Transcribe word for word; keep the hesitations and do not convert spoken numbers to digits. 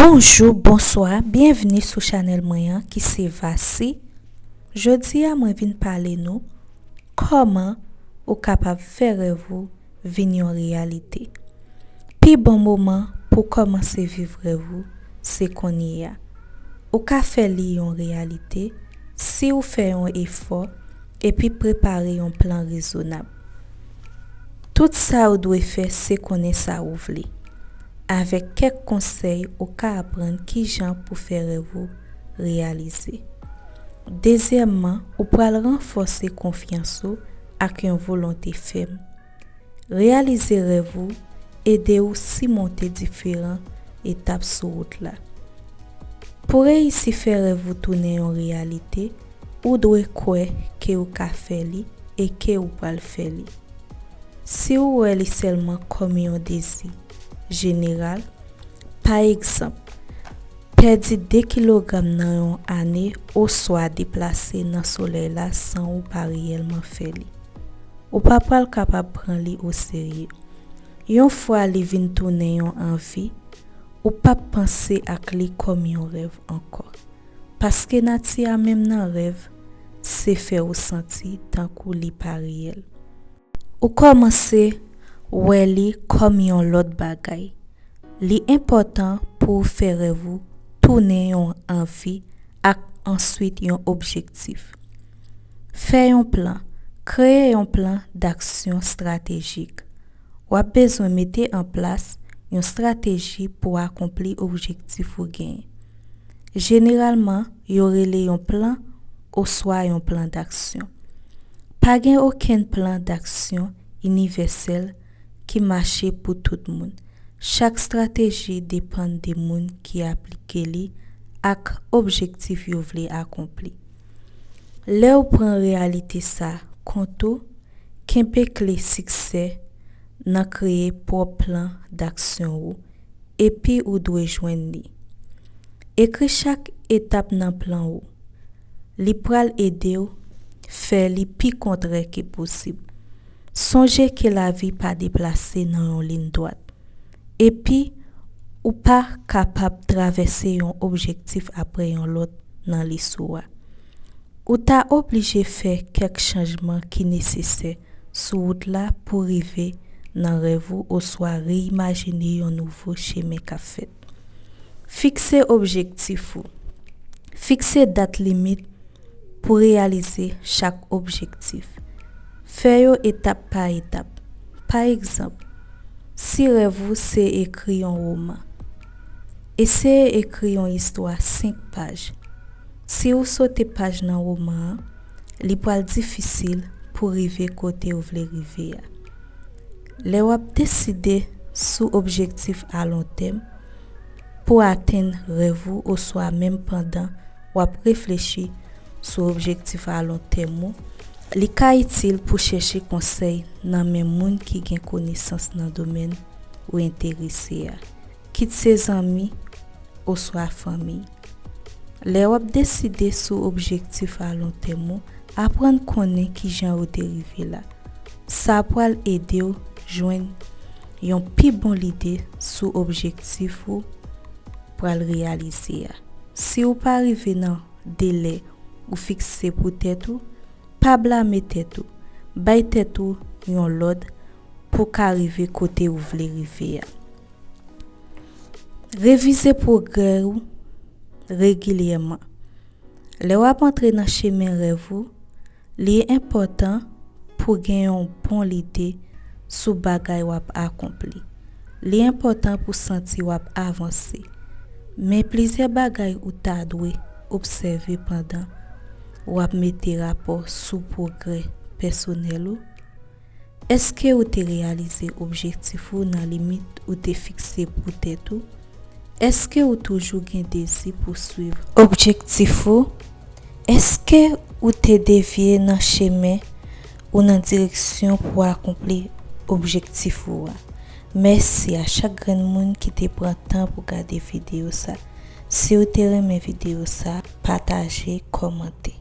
Bonjou, bonswa, byenvni sou chanèl mwen an ki se Vasi. Jodi a mwen vin pale nou kòman ou kapab fè rèv ou vin yon reyalite. Pi bon moman pou kòmanse viv rèv ou se kounye a. Ou ka fè li yon reyalite si ou fè yon efò epi prepare yon plan rezonab. Tout sa ou dwe fè se konnen sa ou vle. Avèk kèk konsèy ou ka aprann kijan pou fè rèv ou reyalize. Dezyèmman, ou pral ranfòse konfyans ou ak yon volonte fèm. Reyalize rèv ou ede ou simonte diferan etap sou wout la. Pou reyisi fè rèv ou tounen yon reyalite, ou dwe kwè ke ou ka fè li e ke ou pral fè li. Si ou wè li sèlman kòm yon dezi jeneral, pa egzanp, pèdi de kilogram nan yon ane oswa deplase nan solèy la san ou pa reyèlman fè li, ou pa pral kapab pran li oserye. Yon fwa li vin tounen yon anvi, ou p ap panse ak li kòm yon rèv ankò. Paske nati a menm nan rèv, se fè ou santi tankou li pa reyèl. Ou kòmanse wè li kòm yon lòt bagay. Li enpòtan pou w fè rèv ou tounen yon anvi ak answit yon objektif. Fè yon plan. Kreye yon plan daksyon estratejik. W ap bezwen mete an plas yon estrateji pou akonpli objektif ou genyen. Jeneralman, yo rele yon plan oswa yon plan daksyon. Pa gen okenn plan daksyon inivèsèl ki mache pou tout moun. Chak estrateji depann de moun ki aplike li ak objektif yo vle akonpli. Lè w pran reyalite sa kont ou, kenbe kle siksè nan kreye pwòp plan daksyon ou, epi ou dwe jwenn li. Ekri chak etap nan plan ou. Li pral ede w fè li pi kontrè ke posib. Sonje ke lavi pa deplase nan yon liy dwat. Epi, ou pa kapab travèse yon objektif apre yon lòt nan lis ou a. Ou ta oblije fè kèk chanjman ki nesesè sou wout la pou rive nan rèv ou oswa reyimajine yon nouvo chemen k ap fèt. Fikse objektif ou. Fikse dat limit pou reyalize chak objektif. Fè yo etap pa etap. Pa egzanp, si rèv ou se ekri yon woman, eseye ekri yon istwa senk paj. Si ou sote paj nan woman an, li pral difisil pou rive kote ou vle rive a. Lè w ap deside sou objektif alontèm pou atenn rèv ou oswa menm pandan w ap reflechi sou objektif alontèm ou, li ka itil pou chèche konsèy nan men moun ki gen konesans nan domèn ou enterese a, kit se zanmi oswa fanmi. Lè w ap deside sou objektif alontèm ou, aprann konnen kijan ou te rive la. Sa pral ede w jwenn yon pi bon lide sou objektif ou pral reyalize a. Si ou pa rive nan delè ou fikse pou tèt ou, pa blame tèt ou. Bay tèt ou yon lòd pou w ka rive kote ou vle rive a. Revize pwogrè ou regilyèman. Lè w ap antre nan chemen rèv ou, li enpòtan pou w gen yon bon lide sou bagay w ap akonpli. Li enpòtan pou w santi w ap avanse. Men plizyè bagay ou ta dwe obsève pandan w ap mete rapò sou pwogrè pèsonèl ou. Èske ou te reyalize objektif ou nan limit ou te fikse pou tèt ou? Èske ou toujou gen dezi pou swiv objektif ou? Èske ou te devye nan chemen ou nan direksyon pou akonpli objektif ou a? Mèsi a chak grenn moun ki te pran tan pou gade videyo sa. Si w te renmen videyo sa, pataje, kòmante.